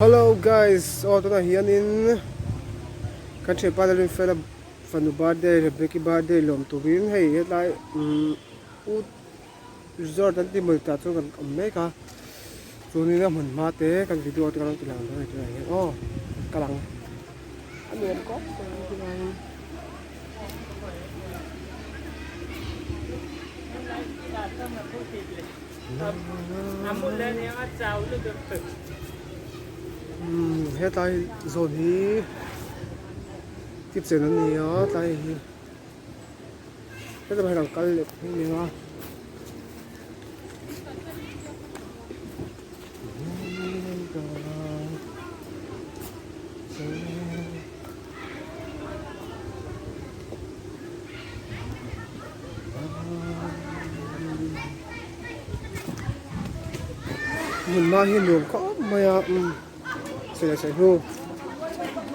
Hello guys aw tunah hianin kan thianpa Lalrinfela fanu birthday Rebecca-i birthday lawm turin hei hetlai umm u resort an tih mawni tah chuan kan awm mek a chuanin a hmun hma te kan video te kan lo ti lang dawn a ni tunah hian aw kal ang a nuam khawp mai tunah. Hetlai zawn hi kitchen a ni a tlai hi hetlai hian an kal leh phei eng a. Hmun hma hi nuam khawp mai a umm silai saih hnu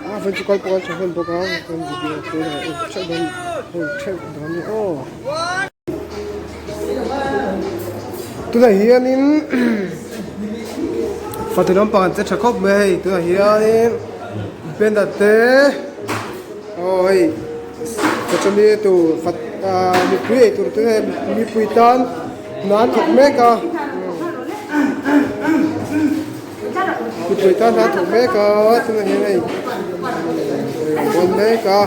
a vawiin chu kal pawh a tha hman bawk a kan video te lah en theuh dawn en theuh dawn a ni aw. Tunah hianin fatu lampang an che tha khawp mai a hei tunah hianin banner te aw hei chawchawmi tur fat ah mipui ei tur te mipui tan hna an thawk mek a mipui tan hna an thawk mek a tunah hian hei an bawn mek a.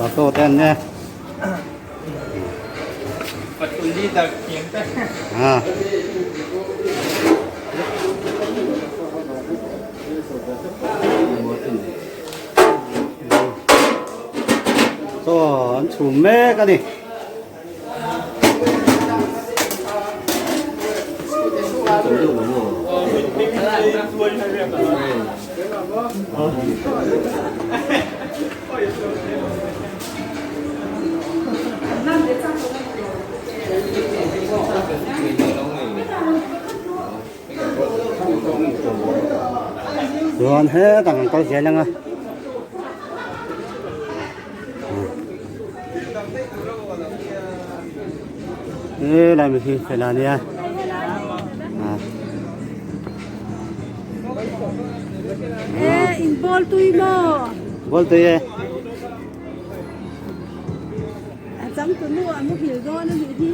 Auto te an nia. À. Chaw an chhum mek a ni. Chuan hetah kan kal zel ang a. Helai mi hi fel a nia. In ball tui maw? Ball tui e. A chang tu nu a muhil dawn a nih hi.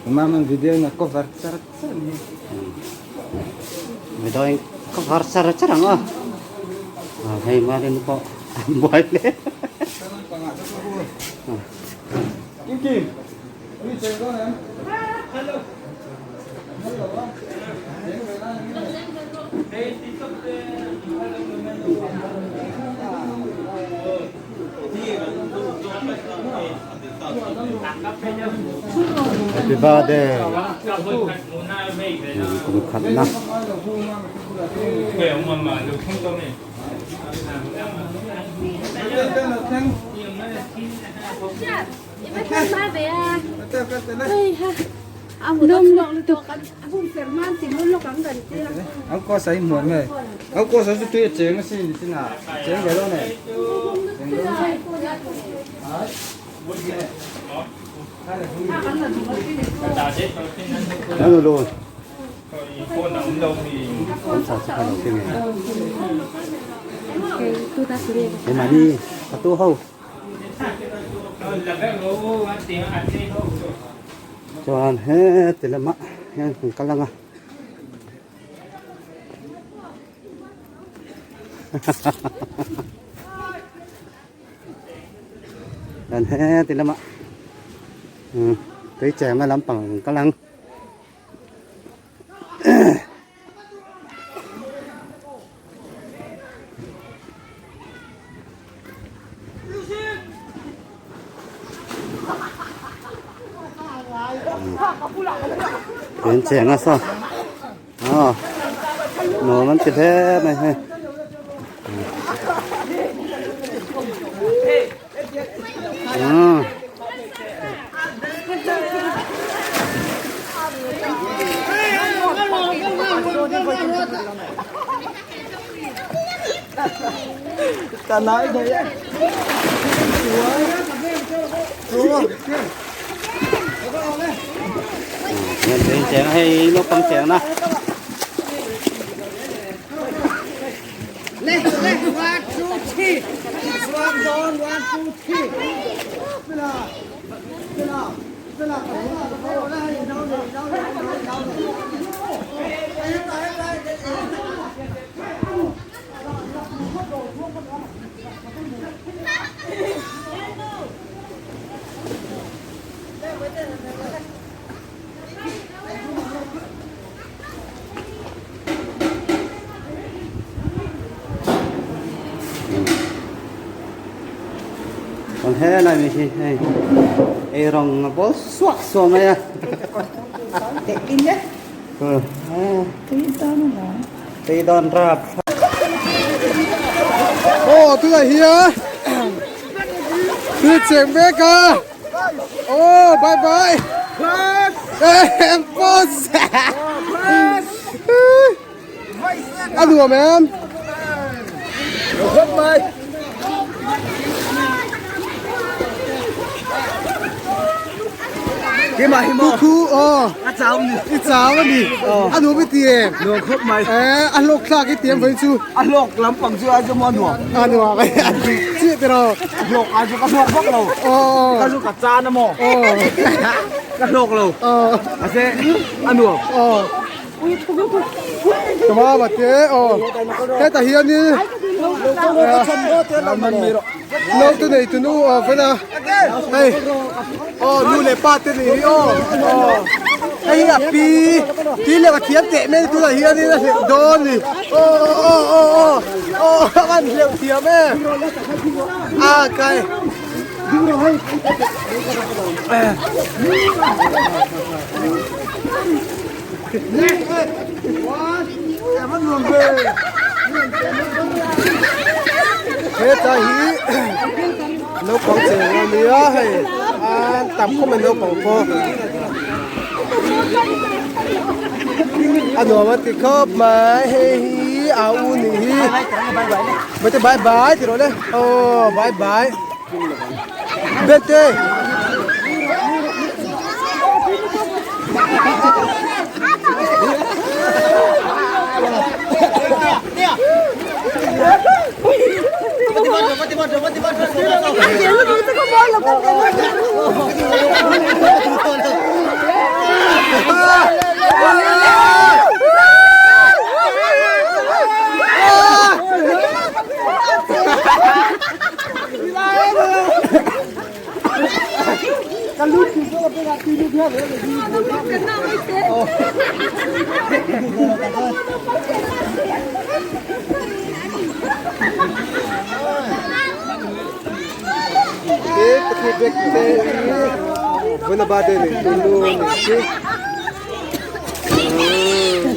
Mama video na cover char char ni. Video in cover char char ang aw. Hei marin pawh an buai hle. Kim Kim. Mi cheng dawn em? Hello. Happy birthday kum khatna Ang ko sai muan nge. Ang ko sai tu cheng sin sin a. Cheng ve lo ne. Ano lo. Ang sa sa lo ke nge. Mani patu ho. Chuan heti lamah hian kan kal ang a. Chuan heti lamah tui chengna lampang ka lang. Đến chèn á sao à nó vẫn thịt thế này hay à Hian cheng hei naupang cheng na. Còn thế này mình thì hei ei rawng a bawl suah suah mai a. Tui dawn rap. Aw tunah hian thil cheng mek a aw bye bye boss a nuam em. Keimah hi maw? Khu aw. A chau ni. I chau a ni. A nuam i ti em? Nuam khawp mai. Eh, a hlawk thlak i ti em vawiin chu? A hlawk lampang chu ai chu maw a nuam. A nuam ai. Chiah tiraw? A hlawk ai chu ka hlawk vak lo. Aw. Ka chu ka chan a maw? Aw. Ka hlawk lo. Aw. Mahse a nuam. Aw. Tuma te aw hetah hianin naute nei tunu aw vela hei aw nu leh pa te nei hi aw aw hei hi a pi pi leh a thiam teh mai tunah hianin a hleuh dawn a ni aw aw aw aw aw a van hleuh thiam em a kai. Heta hi naupang cheng a nia hei an tam khawp mai naupang pawh a nuam a ti khawp mai hei hi a u nih hi mate bye bye ti rawh le aw bye bye. Bete.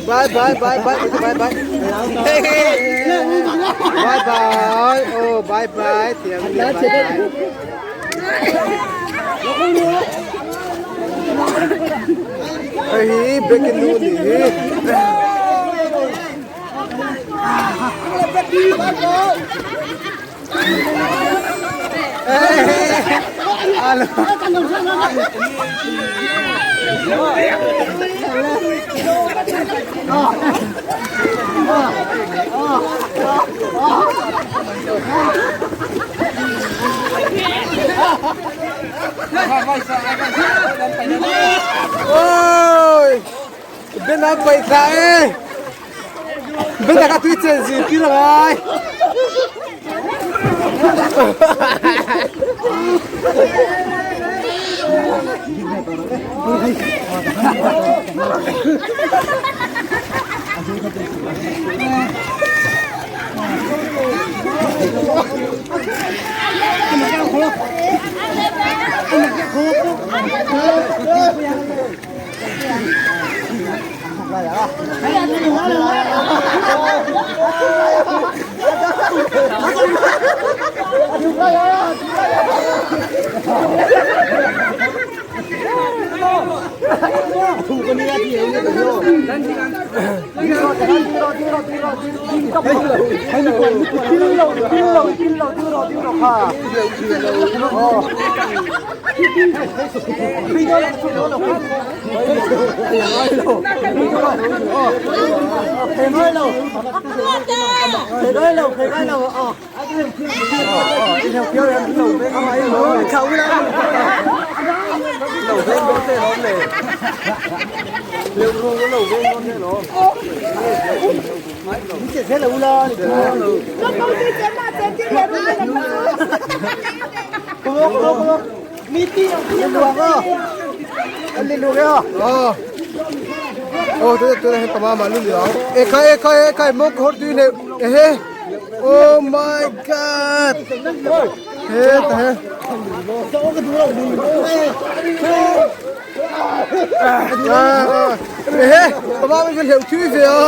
Bye bye bye bye bye bye bye bye oh bye bye thiam bye bye hei hi baking nu nih hi Ôi, bên nào quay lại bên nào tui chen gì kia rồi. Aw tuna tuna hei pama mah lu liang ekhai ekhai ekhai mawng khawr tui nei ehe oh my god he ta he ehe pama mai chu hleuh thui ve a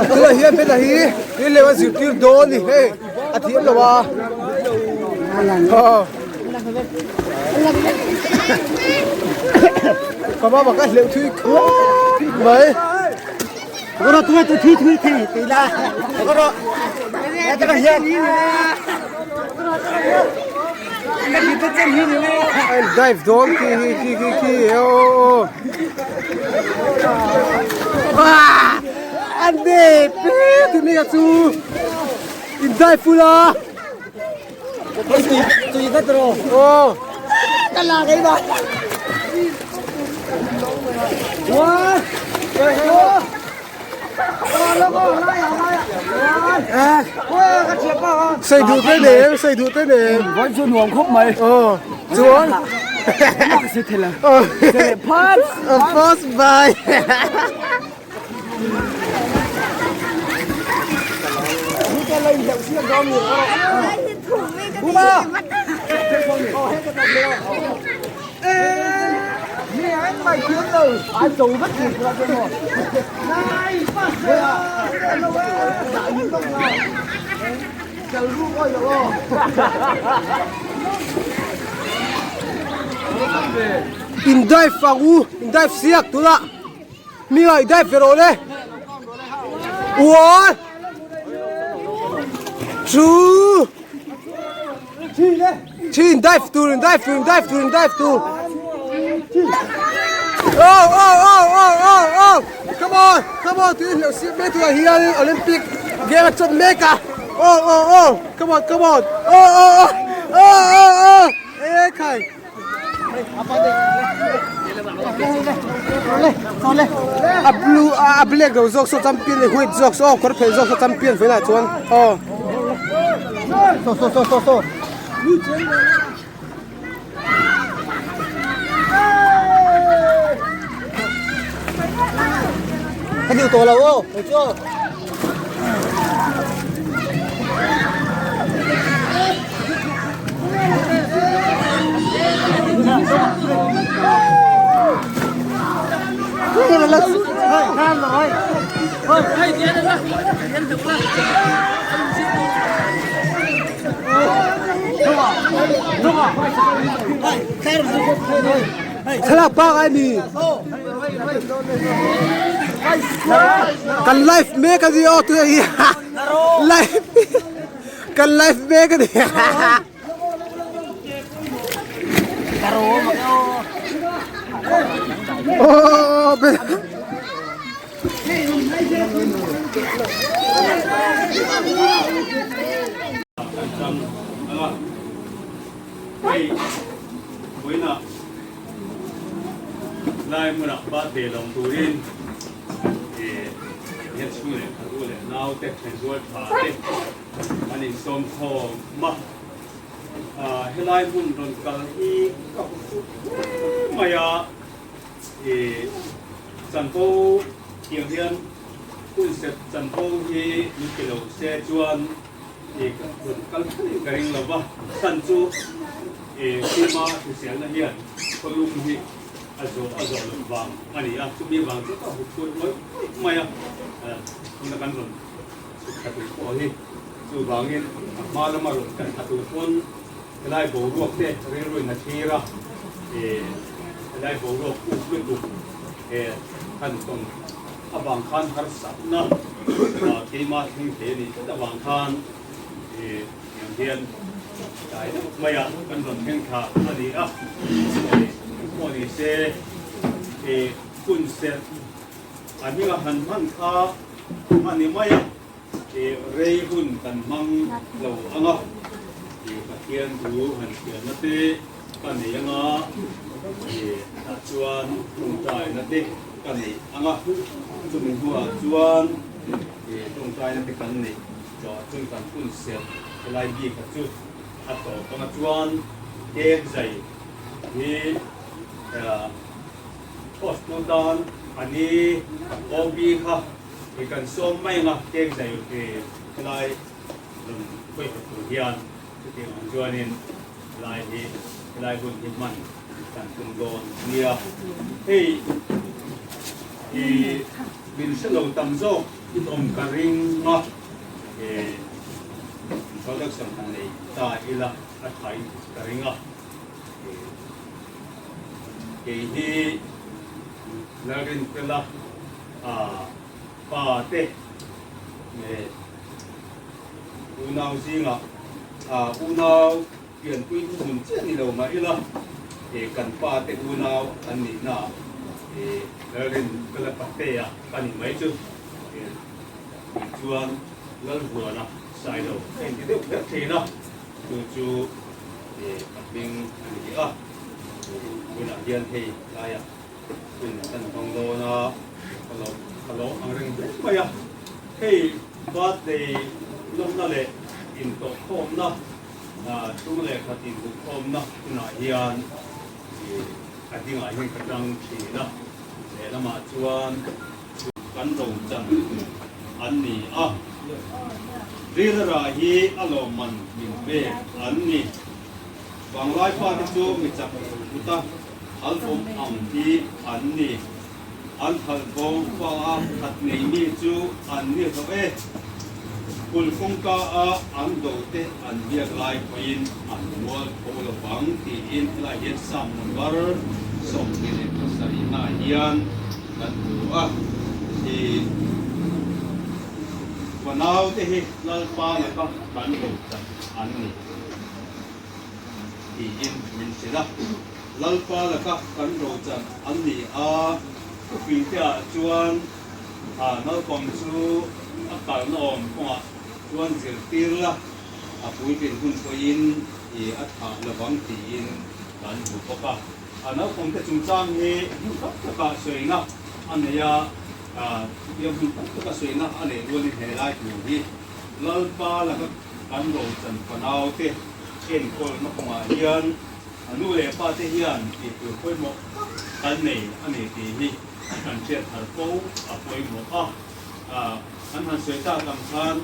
Tunah hian hmel hi tui leh a zirtir dawn a ni hei a thiam lo a aw ka mama ka hleuh thui khawp mai. Dive dawn khi khi khi khi khi aw aw ah an nei pe ti mai a chu in dive full a aw Sei duh te nem, sei duh te nem. Vawi chu nuam khawp mai. Aw, chuan. First bye. In dive ang u, in dive siak tunah mi ngaih dive ve rawh le. One, two, three in dive tur, in dive tur, in dive tur, in dive tur. Oh, oh, oh, oh, oh, oh. Come on, come on, tui hleuh siam mek turah hian Olympic game a chawt mek a. Oh, oh, oh, come on, come on. Oh, oh, oh, oh, oh, oh. E khai. A blue, a black lo zawk saw champion leh white zawk saw, kawr phelh zawk saw champion velah chuan aw. So so so so so. Ka duh tawh lo aw, kei chu aw. Thlalak bak ai mi kan live mek a ni aw tunah hi live kan live mek a ni. Oh, Birthday lawm turin hian chhung leh khat u leh naute thenzual tha te an insawm khawm a. Helai hmun rawn kal hi ka hmu fuh hle mai a, chanvo tiang hian hunserh chanvo hi min pe lo se chuan ka rawn kal thleng ka ring lo va, chhan chu Sima hriselna hian khawlum hi a zawh a zawh loh vang a ni a, chumi vang chu ka hmu phut ngawih ngawih mai a, tuna kan rawn chhuk thla tur pawh hi chuvangin a hma lama rawn kan thla tur pawn helai boruak te rilruin a thlir a, helai boruak uk lutuk han tawn avang khan harsatna keima thleng thei a nih tlat avang khan tiang hian tlai deuh maia kan rawn thleng thla a ni a, engpawh ni se hun serh a hminga han hman kha a ni mai a, rei hun kan hmang lo ang a, Pathian thu han hriatna te ka nei ang a, tah chuan tawngtaina te ka nei ang a, chumi hnuah chuan tawngtaina te kan neih zawh chuan kan hun serh helai bik-a chu a tawp ang a, chuan cake zai hi post tu tan a ni OB kha kan sawm mai ang a, cake zai helai rawn khawihawt tur hian. Chutiang ang chuanin helai hi helai hun hi hman kan tum dawn nia. Hei i min hre lo tam zawk in awm ka ring a, introduction han nei ta ila a tha in ka ring a. Kei hi Lalrinfela pa te Unau zingah unau pianpui hmun chiah ni lo mah ila kan pa te unau an nihna Lalrin ka la Patea ka ni mai chu tih chuan Lalvuana Sailo ka inti deuh kher thin a, chu chu ka hming a ni a, tunah hian hei laiah hun kan hmang dawn a, ka lo ang reng hle mai a, hei birthday lawmna leh intawhkhawmna chhung leh khat induhkhawmna hunah hian a dingah hian ka tang thin a, lehlamah chuan kan rochan an ni a, rilra hi a lawmman min pek an ni. Vanglai fate chu mi chak kuta halbawm ang hi an ni. An halbawm fa a khat nei mi chu an ni hlawh e. Kul kawngka a an do te an biak lai pawhin an mual tho lo vang tiin helai hian Psalm number 27 naah hian kan hmu a. I fanau te hi Lalpa laka kan do chat an ni. Tiin min hrilh a. Lalpa laka kan rochan an ni a, thupingte-ah chuan naupang chu a kalna awm kawngah chuan zirtir la, a puitlin hun pawhin a thlah lovang tiin kan hmu bawk a. A naupangte chungchang hi hmun tam takah sawina a nei a, chutia hmun tam taka sawina a neih rualin he lai tur hi Lalpa laka kan rochan fanaute enkawlna kawngah hian a nu leh pa te hian tih tur pawimawh tak kan nei a ni tih hi kan hriat thar fo a pawimawh a. Kan han sawi tak ang khan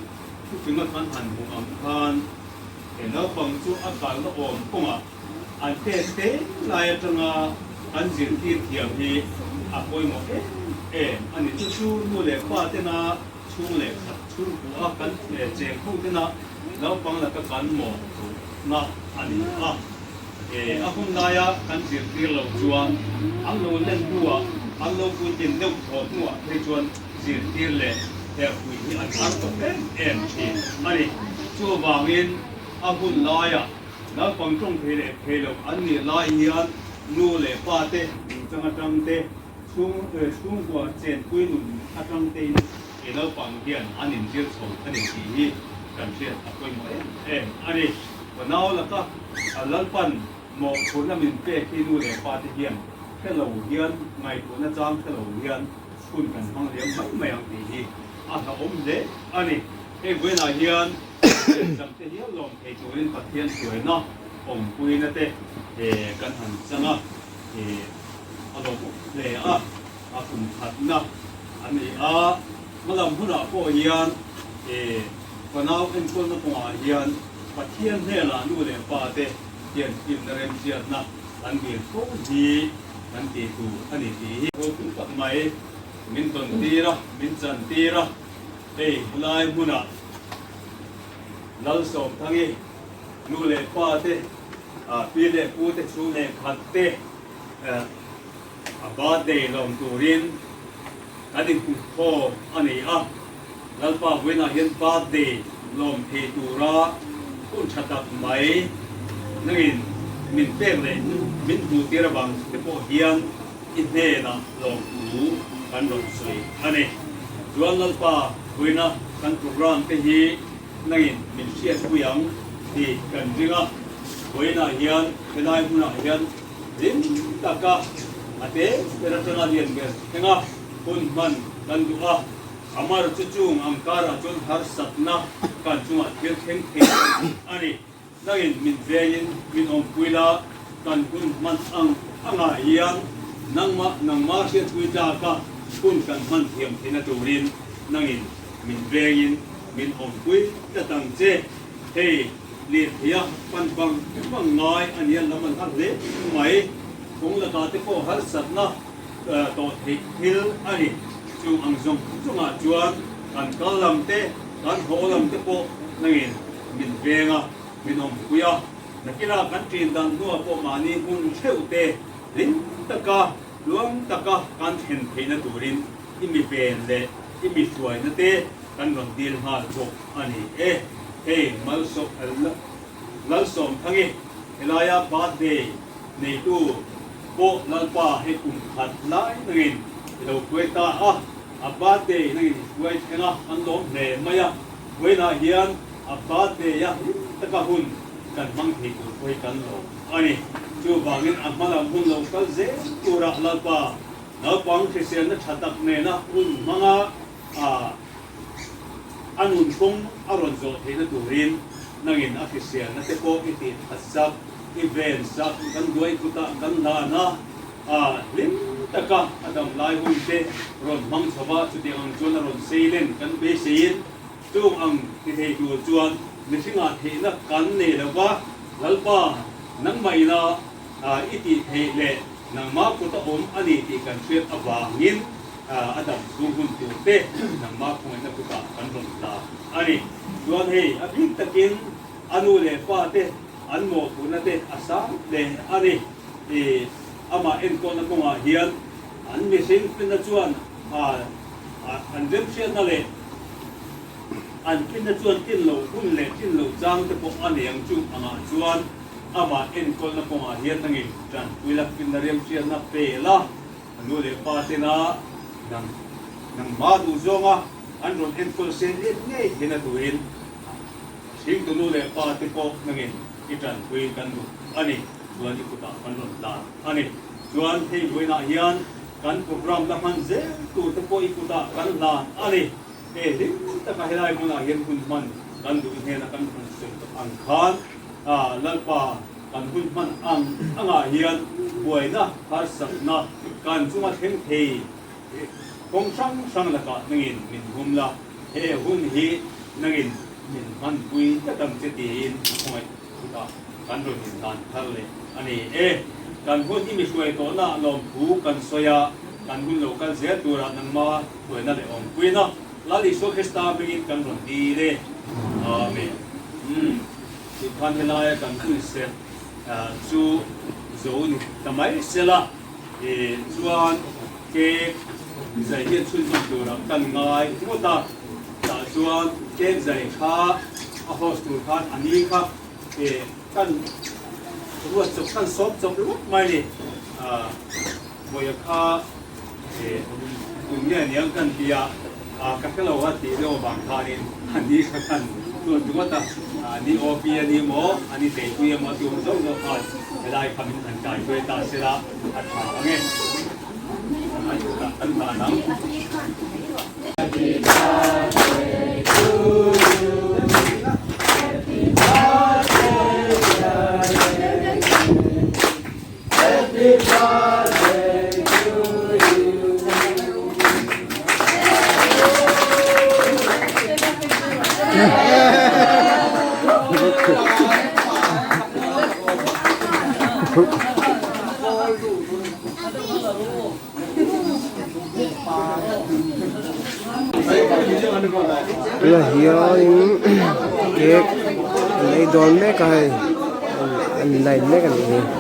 thufinga kan han hmuh ang khan he naupang chu a kalna awm kawngah an tet te lai atanga kan zirtir thiam hi a pawimawh em em a ni. Chu chu nu leh pa tena Chhung leh khat chhungkua kan cheng ho tena naupang laka kan mawh na a ni a. A hun laia kan zirtir lo chuan an lo len hnuah, an lo puitlin deuh thaw hnuah phei chuan zirtir leh herpui hi an har tawh em em thin a ni. Chuvangin a hun laia naupang tawng thei leh thei lo an nih lai hian nu leh pa te nungchang atang te, Chhungkua chenpui nun atang tein he naupang hian an inzir chho a ni tih hi kan hriat a pawimawh em em a ni. Fanau laka Lalpan mawhphurhna min pek hi nu leh pa te hian hre lo hian, ngaihtuahna chang hre lo hian hun kan hmang liam mai mai ang tih hi a hlauhawm hle a ni. Hei vawiinah hian lehcham te hial lawm thei turin Pathian hruaina awmpuina te kan han chang a, a lawmawm hle a, a kum khatna a ni a. Hmalam hunah pawh hian fanau enkawlna kawngah hian Pathian hnenah nu leh pa te hian hlimna remhriatna an dil fo hi kan tih tur a ni tih hi ropui tak mai min tawn tir a, min chan tir a. Hei helai hmunah Lalsawmthangi nu leh pa te, pi leh pu te chhung leh khat te a birthday lawm turin kan inhmuhkhawm a ni a. Lalpa vawiinah hian birthday lawm thei tura hun tha tak mai nangin min pek leh min hmuh tir avang te pawh hian i hnenah lawmthu kan rawn sawi a ni. Chuan Lalpa vawiina kan program te hi nangin min hriatpui ang tih kan ring a, vawiinah hian helai hmunah hian hlim taka a te ber atanga lian ber thlenga hun hman kan duh a. Amar chu chung ang karah chuan harsatna kan chungah thil thleng thei a ni. Nangin min vengin min awmpui la, kan hun hman ang angah hian nangmah nangmah hriatpui tlaka hun kan hman thiam theihna turin nangin min vengin min awmpui tlat ang che. Hei lirtheia pan bang bang ngai a nia lam an har hle mai. Kawng lakah te pawh harsatna tawh theih thil a ni. Chung ang zawng zawngah chuan kan kal lam te, kan haw lam te pawh nangin min veng a, min awmpui a. Nakinah kan ṭin dan hnuah pawh mahni hmun theuh te hlim taka, tluang taka kan thlen theihna turin i mi ven leh i mi hruaina te kan rawn dil nghal bawk a ni e. Hei Lalsawmthangi helaia birthday neitu pawh Lalpa hei kum khat lai nangin i lo hruai ta a, a birthday nangin i hruai thleng a, an lawm hle mai a, vawiinah hian a birthday a hlim taka hun kan hmang thei tur pawh hi kan lawm a ni. Chuvangin a hma lam hun lo kal zel turah Lalpa naupang hriselna tha tak nena hun hmanga a a nun kawng a rawn zawh theihna turin nangin a hriselna te pawh i tih that sak, i ven sak, kan duai kutah kan hlan a, a hlim taka a dam lai hun te rawn hmang chho va, chutiang ang chuan a rawn sei len kan beiseiin chung ang ti thei tur chuan mihringah theihna kan nei lo va, Lalpa nangmah ina i tih theih leh nangmah kuta awm a ni tih kan hriat avangin a dam chhung hun tur te nangmah khawngaihna kutah kan rawn hla a ni. Chuan hei a bik takin a nu leh pa te an mawhphurhna te a sang hle a ni. I amah enkawlna kawngah hian an mihring finna chuan an remhriatna leh an finna chuan tlin loh hun leh tlin loh chang te pawh a nei ang chu angah chuan amah enkawlna kawngah hian nangin tanpui la finna remhriatna pe la. A nu leh pa tena nang nangmah duh zawnga an rawn enkawl sen let ngei theihna turin hringtu nu leh pa te pawh nangin i tanpui kan duh a ni. Chuan i kutah kan rawn tlan a ni. Chuan hei vawiinah hian kan program la hman zel tur te pawh i kutah kan hlan a ni. Hei hlim taka helai hmunah hian hun hman kan duh hnena kan rawn sawi tawh ang khan Lalpa Kan hun hman ang angah hian buaina harsatna kan chunga thleng thei kawng hrang hrang lakah nangin min hum la, he hun hi nangin min hmanpui tlat ang che tiin a khawngaih chutah kan rawn inhlan thar leh a ni e. Kan hun i mi hruai tawhna lawmthu kan sawi a, kan hun lo kal zel turah nangma hruaina leh awmpuina Lal Isua Krista hmingin kan rawn dil e. Amen. Tikhan helaia kan hun serh chu zo ni ta mai sela, chuan cake zai hian chhunzawm turah kan ngai ngawt a, tah chuan cake zai kha a host tur khan a ni kha kan ruat chawp kan sawp chawp ringawt mai ni, Mawia kha tum nge aniang kan ti a, ka hre lo a tih deuh avang khanin a ni kha kan. chuan ringawt a, ni OP a ni maw, a ni Teipui emaw a ti awm zauh zauh khan helai kha min han kai ve ta sela a tha ang e. Kan hlan ang. Tunah hianin cake an ei dawn mek a hei an line mek a nih hi.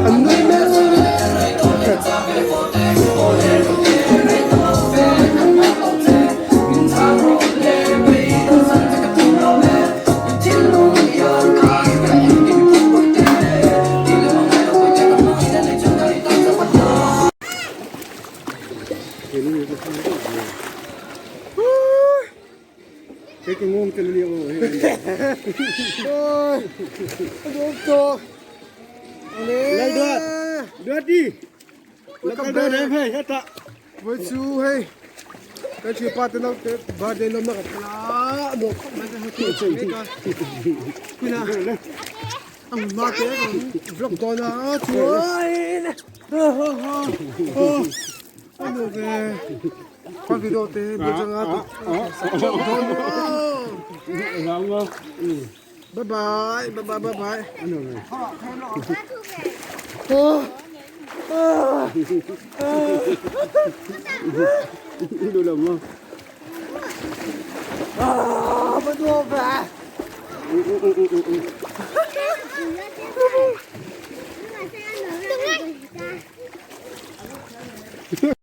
An nui mek Với chú hei cái chuyện ba tên đâu ba tên đâu mà gặp lá một quy na ang ma te kan vlog dawn a chuan a nuam ve kan video te bul changa bye bye bye bye bye bye a nuam ve.